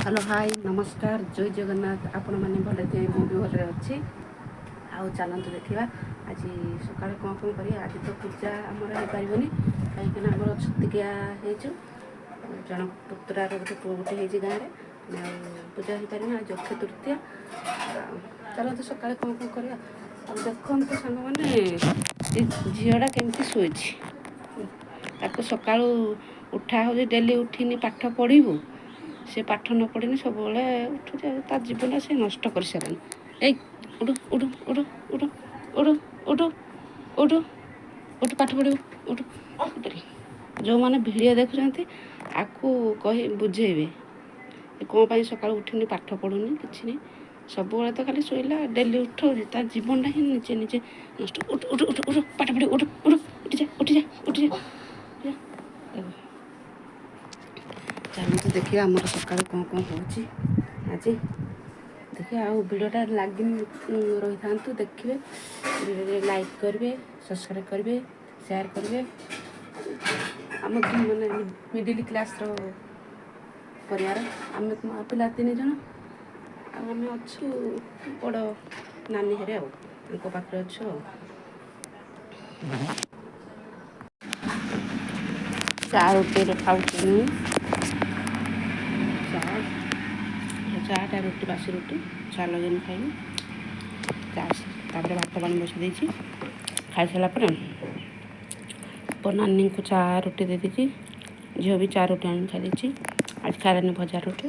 Hello, high, ନମସ୍କାର, ଜୟ ଜଗନ୍ନାଥ। ଆପଣମାନେ ଭଲରେ ଥିବେ, ମୁଁ ବି ଭଲରେ ଅଛି। ଆଉ ଚାଲନ୍ତୁ ଦେଖିବା ଆଜି ସକାଳେ କ'ଣ କ'ଣ କରିବା। ଆଜି ତ ପୂଜା ଆମର ହେଇପାରିବନି, କାହିଁକିନା ଆମର ଛୁତିକିଆ ହେଇଛୁ। ଜଣ ପୁତୁରାର ଗୋଟେ ପୁଅ ଗୋଟେ ହେଇଛି ଗାଁରେ, ଆଉ ପୂଜା ହେଇପାରିବନି। ଆଜି ଅକ୍ଷୟ ତୃତୀୟା। ଆଉ ଚାଲନ୍ତୁ ସକାଳେ କ'ଣ କ'ଣ କରିବା। ଆଉ ଦେଖନ୍ତୁ ସାଙ୍ଗମାନେ, ଏ ଝିଅଟା କେମିତି ଶୋଇଛି। ତାକୁ ସକାଳୁ ଉଠା ହେଉଛି ଡେଲି, ଉଠିନି ପାଠ ପଢ଼ିବୁ। ସେ ପାଠ ନ ପଢ଼ିନି, ସବୁବେଳେ ଉଠୁଛି। ଆଉ ତା ଜୀବନ ସେ ନଷ୍ଟ କରିସାରିଲାଣି। ଏଇ ଉଠୁ, ଉଠୁ, ଉଠୁ, ଉଠୁ, ଉଠୁ, ଉଠୁ, ଉଠୁ, ଉଠୁ, ପାଠ ପଢ଼ିବୁ, ଉଠୁ। ଯେଉଁମାନେ ଭିଡ଼ିଓ ଦେଖୁଛନ୍ତି, ଆକୁ କହି ବୁଝେଇବେ କ'ଣ ପାଇଁ ସକାଳୁ ଉଠିନି, ପାଠ ପଢ଼ୁନି, କିଛି ନାହିଁ, ସବୁବେଳେ ତ ଖାଲି ଶୋଇଲା। ଡେଲି ଉଠଉଛି, ତା ଜୀବନଟା ହିଁ ନିଜେ ନିଜେ ନଷ୍ଟ। ଉଠୁ, ଉଠୁ, ଉଠୁ, ଉଠୁ, ପାଠ ପଢ଼ିବୁ, ଉଠୁ, ଉଠୁ, ଉଠିଯା, ଉଠିଯା, ଉଠିଯା। ଚାଲନ୍ତୁ ଦେଖିବା ଆମର ସକାଳୁ କ'ଣ କ'ଣ ହେଉଛି ଆଜି। ଦେଖିବା ଆଉ ଭିଡ଼ିଓଟା ଲାଗି ରହିଥାନ୍ତୁ, ଦେଖିବେ। ଭିଡ଼ିଓରେ ଲାଇକ୍ କରିବେ, ସବସ୍କ୍ରାଇବ୍ କରିବେ, ସେୟାର କରିବେ। ଆମ ମାନେ ମିଡ଼ିଲ୍ କ୍ଲାସ୍ର ପରିବାର ଆମେ, ମା ପିଲା ତିନି ଜଣ। ଆଉ ଆମେ ଅଛୁ ବଡ଼ ନାନୀ ଘରେ, ଆଉ ତାଙ୍କ ପାଖରେ ଅଛୁ। ଆଉ ଚା ରୁଟିରେ ଖାଉଛି ମୁଁ। ଚା, ଚାଟା, ରୁଟି, ବାସି ରୁଟି ଚା ଲଗେଇନି ଖାଇବି ଚା। ତାପରେ ଭାତ ପାଣି ବସାଇ ଦେଇଛି। ଖାଇସାରିଲା ପରେ ନାନୀଙ୍କୁ ଚା ରୁଟି ଦେଇଦେଇଛି। ଝିଅ ବି ଚା ରୁଟି ଆଣି ଖାଇ ଦେଇଛି। ଆଜି ଖାଇଲାନି ଭଜା ରୁଟି।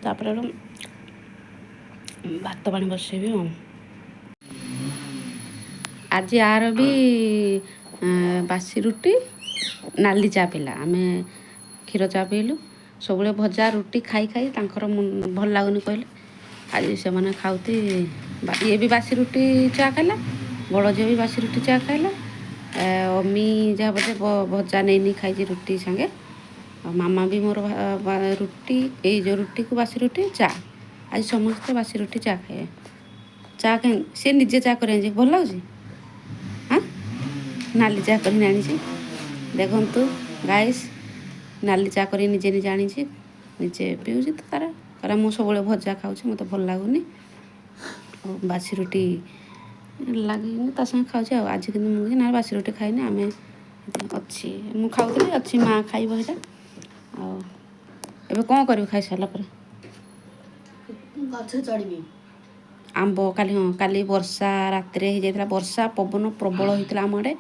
ତାପରେ ଭାତ ପାଣି ବସେଇବି। ଆଉ ଆଜି ଆର ବି ବାସି ରୁଟି ନାଲି ଚା ପିଲା। ଆମେ କ୍ଷୀର ଚା ପିଇଲୁ। ସବୁବେଳେ ଭଜା ରୁଟି ଖାଇ ଖାଇ ତାଙ୍କର ଭଲ ଲାଗୁନି କହିଲେ। ଆଜି ସେମାନେ ଖାଉତି। ଇଏ ବି ବାସି ରୁଟି ଚା ଖାଇଲା, ବଡ଼ ଝିଅ ବି ବାସି ରୁଟି ଚା ଖାଇଲା। ଅମି ଯାହା ବୋଧେ ଭଜା ନେଇନି, ଖାଇଛି ରୁଟି ସାଙ୍ଗେ। ଆଉ ମାମା ବି ମୋର ରୁଟି, ଏଇ ଯେଉଁ ରୁଟିକୁ ବାସି ରୁଟି ଚା। ଆଜି ସମସ୍ତେ ବାସି ରୁଟି ଚା ଖାଇବେ। ଚା କାହିଁ ସେ ନିଜେ ଚା କରି ଆଣିଛି, ଭଲ ଲାଗୁଛି। ହଁ, ନାଲି ଚା କରି ଆଣିଛି। ଦେଖନ୍ତୁ ଗାଇସ୍, ନାଲି ଚା କରି ନିଜେ ନିଜେ ଆଣିଛି, ନିଜେ ପିଉଛି ତ ତାର। କହିଲା, ମୁଁ ସବୁବେଳେ ଭଜା ଖାଉଛି, ମୋତେ ଭଲ ଲାଗୁନି। ଆଉ ବାସି ରୁଟି ଲାଗିନି, ତା ସାଙ୍ଗେ ଖାଉଛି। ଆଉ ଆଜି କିନ୍ତୁ ମୁଁ ନା ବାସି ରୁଟି ଖାଇନି। ଆମେ ଅଛି, ମୁଁ ଖାଉଥିଲି, ଅଛି, ମା ଖାଇବ ସେଇଟା। ଆଉ ଏବେ କ'ଣ କରିବୁ ଖାଇସାରିଲା ପରେ? ଗଛ ଚଢ଼ିବି। ଆମ୍ବ କାଲି, ହଁ, କାଲି ବର୍ଷା ରାତିରେ ହେଇଯାଇଥିଲା। ବର୍ଷା ପବନ ପ୍ରବଳ ହେଇଥିଲା ଆମ ଆଡ଼େ।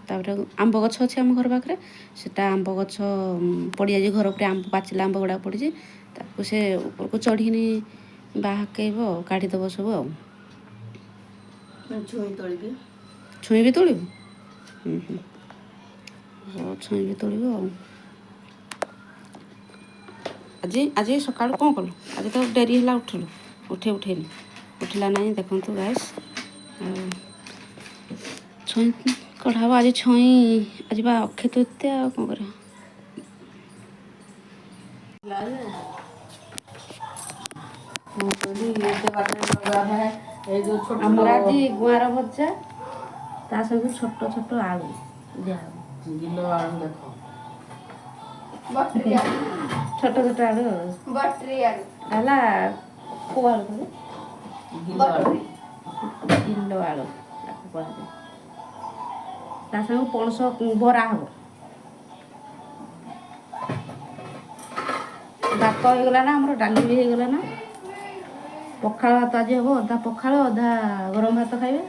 ତାପରେ ଆମ୍ବ ଗଛ ଅଛି ଆମ ଘର ପାଖରେ, ସେଟା ଆମ୍ବ ଗଛ ପଡ଼ିଯାଇଛି ଘର ଉପରେ। ଆମ୍ବ, ପାଚିଲା ଆମ୍ବ ଗୁଡ଼ାକ ପଡ଼ିଛି। ତାକୁ ସେ ଉପରକୁ ଚଢ଼ିନି ବାହାକେଇବ, କାଢ଼ିଦେବ ସବୁ। ଆଉ ଛୁଇଁ ତୋଳିବି। ଛୁଇଁ ବି ତୋଳିବୁ? ହୁଁ ହୁଁ ହଉ, ଛୁଇଁ ବି ତୋଳିବ। ଆଉ ଆଜି ଆଜି ସକାଳୁ କ'ଣ କଲୁ? ଆଜି ତ ଡେରି ହେଲା ଉଠିଲୁ, ଉଠେଇ ଉଠେଇନି, ଉଠିଲା ନାହିଁ। ଦେଖନ୍ତୁ ଗାଇସ୍, ଆଉ ଛୁଇଁ କଢ଼ା ହବ ଆଜି ଛୁଇଁ। ଆଜି ବା ଅକ୍ଷୟ ତୃତୀୟା, ଆଉ କ'ଣ କରିବା? ମୁଁ କହିଲି ଏତେ ବାଟରେ ଲଗା ଏଇ ଯୋଉ ଛୋଟ ଆମର ଆଜି ଗୁଆଁର ଭଜା, ତା ସାଙ୍ଗକୁ ଛୋଟ ଛୋଟ ଆଳୁ ଦିଆହବ। କିଲୋ ଆଳୁ ଦେଖ। ଛୋଟ ଛୋଟ ଆଳୁ ହେଲା। କୋଉ ଆଳୁ କହିଲେ? କିଲୋ ଆଳୁ। କିଲୋ ଆଳୁ ତାକୁ କୁହାଯାଏ। ତା ସାଙ୍ଗକୁ ପଣସ ବରା ହବ। ଭାତ ହେଇଗଲା ନା ଆମର, ଡାଲି ବି ହେଇଗଲା ନା। ପଖାଳ ଭାତ ଆଜି ହବ। ଅଧା ପଖାଳ, ଅଧା ଗରମ ଭାତ ଖାଇବେ।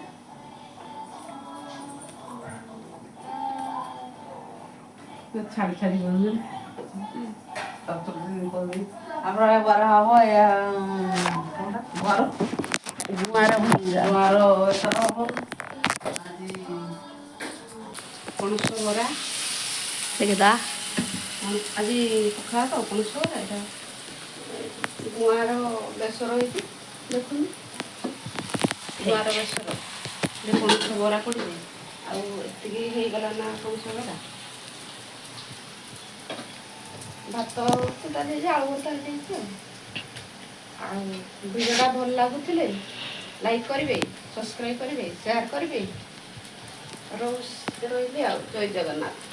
ଛାଡ଼ି ଛାଡ଼ି ଆମର ବରା ହବ। ଗୁଆର ଗୁଆଁର ଭଜା। ଗୁଆର ବେସର ହବ ଆଜି। ପଣସ ବରା। ଦେଖିଦା। ଆଜି ପଖାଳ ତ ପଣସ ବରା। ଏଇଟା ଗୁଆଁର ବେସର ହେଇଛି, ଦେଖୁନି, ଗୁଆଁର ବେସର, ପଣସ ବରା ପଡ଼ିଛି। ଆଉ ଏତିକି ହେଇଗଲା ନା ପଣସ ବରା। ଭାତ ତ ଡାଲି ହେଇଛି, ଆଳୁ ଭର୍ତ୍ତା ହେଇଯାଇଛି। ଆଉ ଭିଡ଼ିଓଟା ଭଲ ଲାଗୁଥିଲେ ଲାଇକ୍ କରିବେ, ସବସ୍କ୍ରାଇବ୍ କରିବେ, ସେୟାର କରିବେ। ରହିଲି ଆଉ, ଜୟ ଜଗନ୍ନାଥ।